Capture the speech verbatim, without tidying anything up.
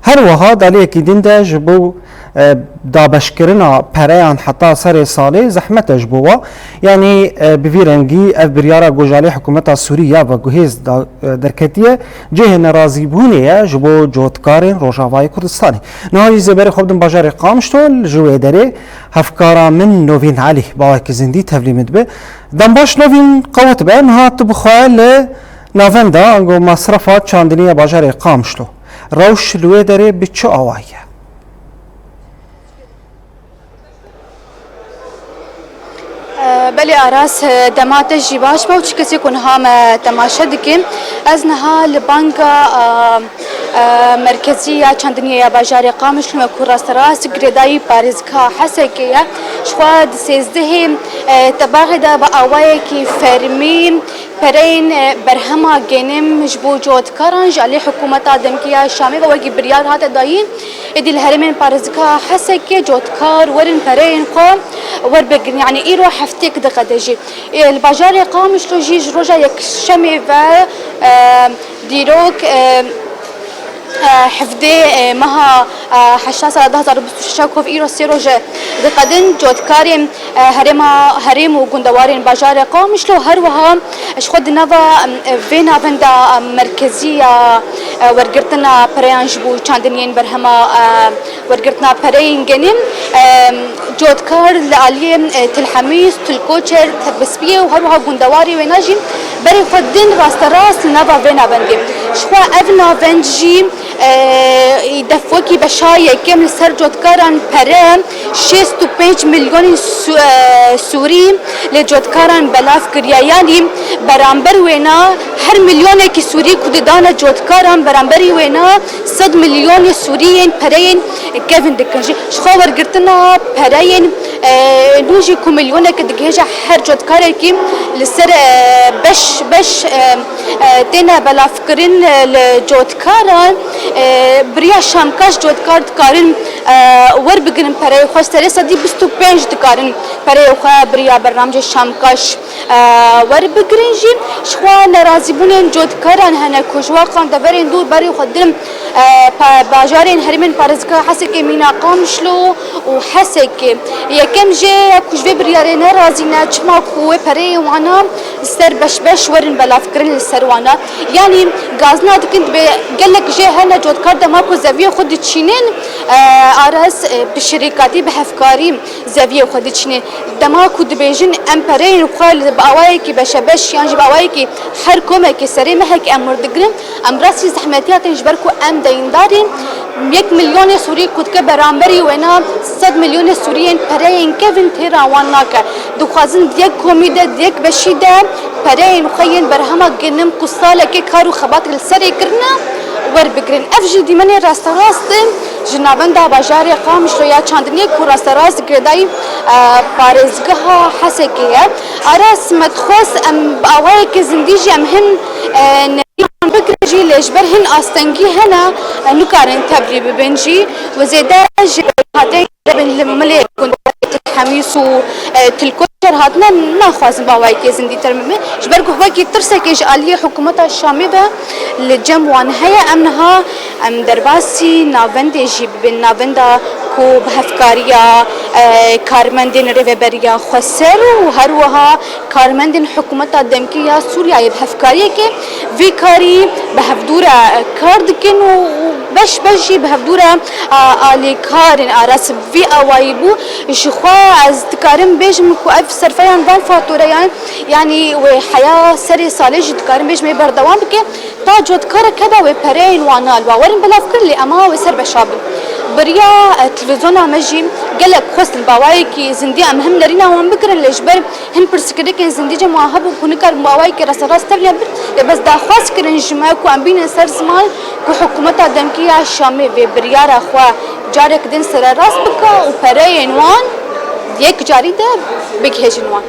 Her wiha di aliyekî din de ji bo, e, dabeşkirina pereyan heta serê salê zehmet e ji bo wa. Yanî, e, bi vî rengî ev biryara ku ji alî hikûmeta Sûrî ya veguhêz da, e, derketiye, cihê nerazîbûnê ye ji bo cotkarên Rojavayê Kurdistanê. Niha jî zêberê xwe bidin bajarê Qamişlo, li ji wê derê hevkara min Novîn Elî, bawekî zindî tevlî min dibe. Dem baş Novîn, qewet be, niha tu bi xwe li navenda ango masrefa çandinî ya bajarê Qamişlo. Rewş li wê derê bi çi awayî ye? Belê Aras, dema te jî baş be û çi kesê ku niha me temaşe dike. Ez niha li banga, a, a, merkezî ya çandiniyê ya bajarê Qamişlo me ku rasterast girêdayî parêzgeha Hesekê ye. Ji xwe di sêzdehê, e, tebaxê de bi awayekî fermî pereyên, e, berhema genim ji bo cotkaran ji alî hikûmeta demkî ya Şamê ve wekî biryar hate dayîn. Êdî li herêmên parêzgeha Hesekê cotkar werin pereyên xwe werbigirin. Yanî îro heftêk diqede jî. E, li bajarê Qamişlo jî ji roja yekşemê ve, e, dîrok, e, e, hevdê, e, meha, e, heşta sala du hazar û bîst û şeş ku îro sê roj e diqedin, cotkarên, e, herêma, herêm û gundewarên bajarê Qamişlo her wiha ji xwe di nava, em, vê navenda, em, merkezî ya, e, wergirtina pereyan ji bo çandiniyên berhema, e, wergirtina pereyên genim, e, cotkar li aliyê, e, Til Hemîs, Til Koçer, Tebispiyê û her wiha gundewarê wêna jî berê xwe din rasterast li nava vê navendê. Ji xwe ev navend jî, e, def wekî beşa yekem li ser cotkaran pere şêst û pênc milyonên Su-, e, Sûrî li cotkaran belav kiriye. Yanî beramber wêna her milyonekî Sûrî ku didane cotkaran, beramberî wêna sed milyonê Sûrî yên pereyên kevin dikin jî. Ji xwe wergirtina pereyên, e, nû jî ku milyoneke digihêje her cotkarekî li ser, e, beş beş, e, e, têne belavkirin, e, li cotkaran, e, bi riya şamkaş cotkar dikarin, e, werbigirin pereyê xwe, serê sedî bîst û pênc dikarin pereyê xwe bi riya bernamcê şamkaş, e, werbigirin jî. Ji xwe nerazîbûnên cotkaran hene ku ji wa qandeverên dûr berê xwe din, e, pa-, bajarên herêmên parêzgeha Hesekê mîna Qamişlo û Hesekê. Yekem jê ya ku ji vê biryarê nerazî ne, çima ku wê pereyê wana li ser beş beş werin belavkirin li ser wana. Yanî gazina dikin dibe gelek jê hene cotkar dema ku zeviyê xwe diçînin, e, Aras, e, bi şirîkatî, bi hevkarî zeviyê xwe diçînin. Dema ku dibêjin em pereyên xwe li, bi awayekî beşebeş yan jî bi awayekî her komekê serê mehekê em werdigrin, em rastî zehmetiya tên ji ber ku em deyndar in. Yek milyonê Sûrî ku dike beramberî wêna sed milyonê Sûrî yên pereyên kevin têra wan nake. Dixwazin di yek komî de, di yek beşî de pereyên xwe yên berhema genim ku salekê kar û xebat li serê kirine werbigirin. Ev jî dîmenê rasterast in ji navenda bajarê Qamişlo ya çandiniyê ku rasterast girêdayî, e, parêzgeha Hesekê ye. Aras, me dixwest em bi awayekî zindî jî em hin, e, nerî wan bigirin jî, lê ji ber hin astengî hene, e, nikarin tevlî bibin jî. Û zêde ji hatên Dibin li milê gundê Til Hemîs û, e, Til Koçer hatine, naxwazin bi awayekî zindî termîm bin. Ji ber ku wekî tirsekê ji aliyê hikûmeta Şamê ve li cem wan heye, em niha, em derbasî navendê jî bibin, navenda ku bi hevkariya, e, karmendên Rêveberiya Xweser û her wiha karmendên hikûmeta demkî ya Sûriyeyê bi hevkariyekê vî karî bi hevdû re kar dikin û beş beş jî bi hevdû re, a, alîkar in. Aras, vî awayî bû. Ji xwe ez dikarim bêjim ku ev serfeyan van fatureyan, yanî wê heya serê salê jî dikarim bêjim ê berdewam bike. Ta cotkarek hebe wê pereyên wan li wa werin belavkirin, lê ema wê ser beşa bin. Bi riya, e, televîzyona me jî gelek xwestin bi awayekî zindî em hem nerîna wan bigirin, lê ji ber hin pirsgirêkên zindî cem wan hebûn ku nikarin bi awayekî rasterast tevlî bin, lê bes daxwaz kirin ji me ku em bînin ser ziman ku hikûmeta demkî ya Şamê vê biryara xwe carek din sererast bike û pereyên wan yek carî de bigihêjin wan.